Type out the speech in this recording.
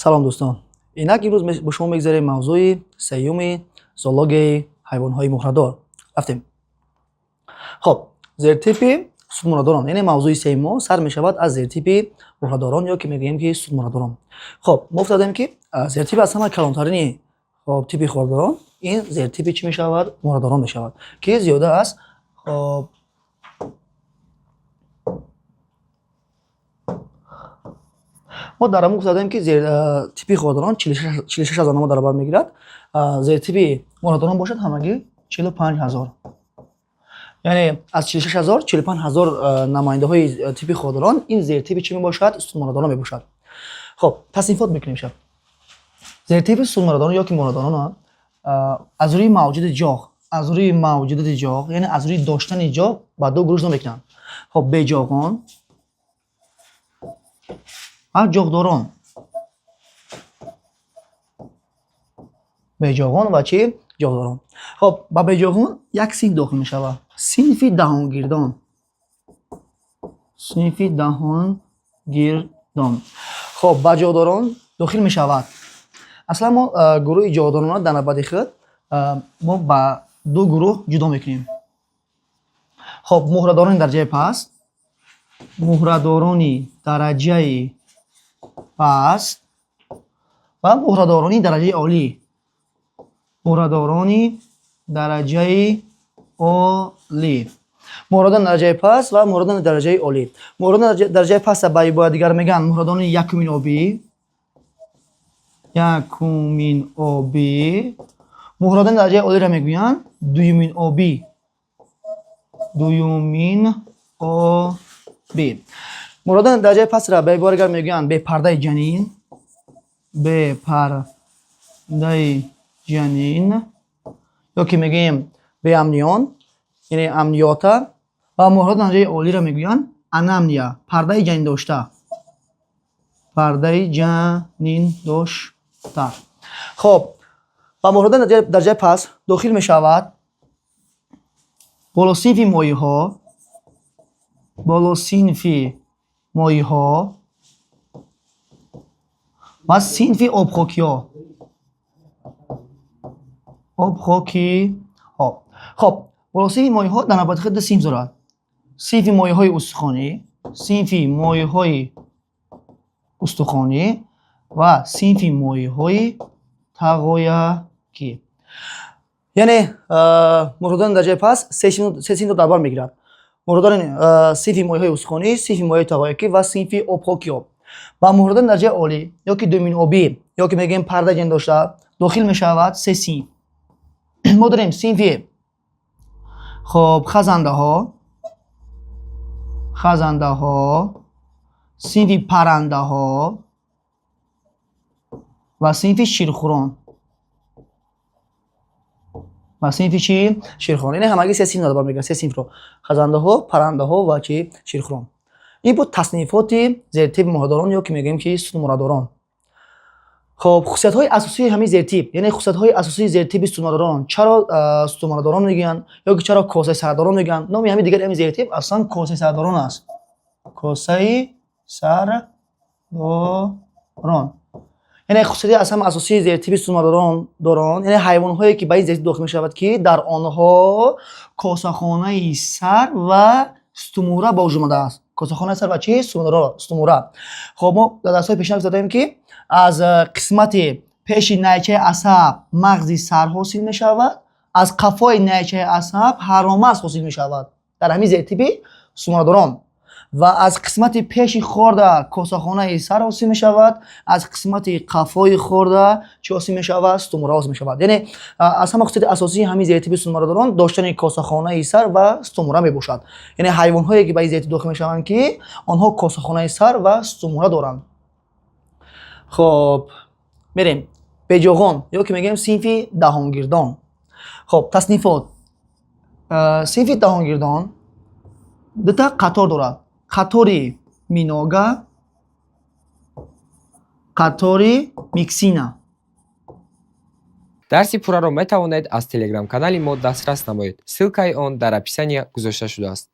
Салом, дӯстон! Инак, имрӯз бо шумо мегзарем мавзӯи сеюми зоологияи ҳайвонҳои муҳрадор. Рафтем. Хоб, зертипи сутунмӯҳрадорон, яъне мавзӯи сеюм мо сар мешавад аз зертипи муҳрадорон ё ки мегӯем, ки сутунмӯҳрадорон. Хоб, мо гуфтадем, ки зертипи аз ҳама калонтарини, хоб, типи хордорон ин зертипи чӣ мешавад? Муҳрадорон мешавад, ки зиёда аз, хоб, мо дар ҳамон гуфтадем, ки типи хордорон 46 000 намо дар бар мегирад, зертипи муҳрадорон бошад, ҳамагӣ 45 000. Яъне аз 46 000, 45 000 намояндаҳои типи хордорон ин зертипи чӣ мебошад? Сутунмӯҳрадорон мебошад. Хоб, таснифот мекунем шаб. Зертипи сутунмӯҳрадорон ё ки муҳрадорон аз рӯи мавҷудияти ҷоғ, аз рӯи мавҷудияти ҷоғ, яъне аз рӯи доштани ҷоғ ба ду гурӯҳ ҷудо мекунанд. Хоб, беҷоғон ва ҷоғдорон. Беҷоғон ва чӣ? Ҷоғдорон. Хоб, ба беҷоғон як синф дохил мешавад, синфи даҳонгирдон, синфи даҳонгирдон. Хоб, ба ҷоғдорон дохил мешавад. Аслан мо гурӯҳи ҷоғдоронро дар навбати худ мо ба ду гурӯҳ ҷудо мекунем. Хоб, муҳрадорони дараҷаи паст, муҳрадорони дараҷаи паст ва муҳрадорони дараҷаи олӣ, муҳрадорони дараҷаи олӣ. Муҳрадорони дараҷаи паст ва муҳрадорони дараҷаи олӣ. Муҳрадорони дараҷаи паст ба ибораи дигар мегӯянд муҳрадорони якумин обӣ, якумин обӣ. Муҳрадорони дараҷаи олиро мегӯянд дуюмин обӣ, дуюмин обӣ. Муҳрадорони дараҷаи пастро ба ибораи дигар мегӯянд бепардаи ҷанин, бепардаи ҷанин ё ки мегӯем беамниён, яъне амниёта. Ва муҳрадорони дараҷаи олиро мегӯянд анамния, пардаи ҷанин дошта, пардаи ҷанин дошта. Хоб, ба муҳрадорони дараҷаи паст дохил мешавад болосинфи моҳиҳо, болосинфи моҳиҳо ва синфи обхокиҳо, обхокиҳо. Хоб, болосинфи моҳиҳо дар навбати худ ду синф дорад: синфи моҳиҳои устухонӣ, синфи моҳиҳои устухонӣ ва синфи моҳиҳои тағоякӣ. Яъне муҳрадорони дараҷаи паст се синфро дар бар мегирад: муҳрадорони синфи моҳиҳои устухонӣ, синфи моҳиҳои тағоякӣ ва синфи обхокиҳо. Ба муҳрадорони дараҷаи олӣ ё ки дуюмин обӣ ё ки мегӯем пардаи ҷанин дошта дохил мешавад се синф. Мо дорем синфи, хоб, хазандаҳо, хазандаҳо, синфи паррандаҳо ва синфи ширхӯрон, ва синфи чӣ? Ширхӯрон. Яъне ҳамагӣ се синфро дар бар мегирад, се синфро: хазандаҳо, паррандаҳо ва чӣ? Ширхӯрон. Ин буд таснифоти зертипи муҳрадорон ё ки мегӯем, ки сутунмӯҳрадорон. Хоб, хусусиятҳои асосии ҳамин зертип, яъне хусусиятҳои асосии зертипи сутунмӯҳрадорон. Чаро сутунмӯҳрадорон мегӯянд ё ки чаро косаи сардорон мегӯянд? Номи ҳамин дигари ҳамин зертип аслан косаи сардорон аст, косаи сардорон. Яъне хусусияти аз ҳама асосии зертипи сутунмӯҳрадорон дорон, яъне ҳайвонҳое, ки ба ин зертип дохил мешавад, ки дар онҳо косахонаи сар ва сутунмӯҳра ба вуҷуд омадааст. Косахонаи сар ва чӣ? Сутунмӯҳра. Хоб, мо дар дарсҳои пешина гуфтаем, ки аз қисмати пеши найчаи асаб мағзи сар ҳосил мешавад, аз қафои найчаи асаб ҳароммағз ҳосил мешавад дар ҳамин зертипи сутунмӯҳрадорон ва аз қисмати пеши хорда косахонаи сар ҳосил мешавад, аз қисмати қафои хорда чӣ ҳосил мешавад? Сутунмӯҳра ҳосил мешавад. Яъне аз ҳама хусусияти асосии ҳамин зертипи сутунмӯҳрадорон доштани косахонаи сар ва сутунмӯҳра мебошад. Яъне ҳайвонҳое, ки ба ин зертип дохил мешаванд, ки онҳо косахонаи сар ва сутунмӯҳра доранд. Хоб, мерем беҷоғон ё ки мегӯем синфи даҳонгирдон. Хоб, таснифот. Синфи даҳонгирдон дута қатор дорад: қатори минога, қатори миксина. Дарси пурраро метавонед аз телеграм-канали мо дастрас намоед. Ссылкаи он дар описания гузошта шудааст.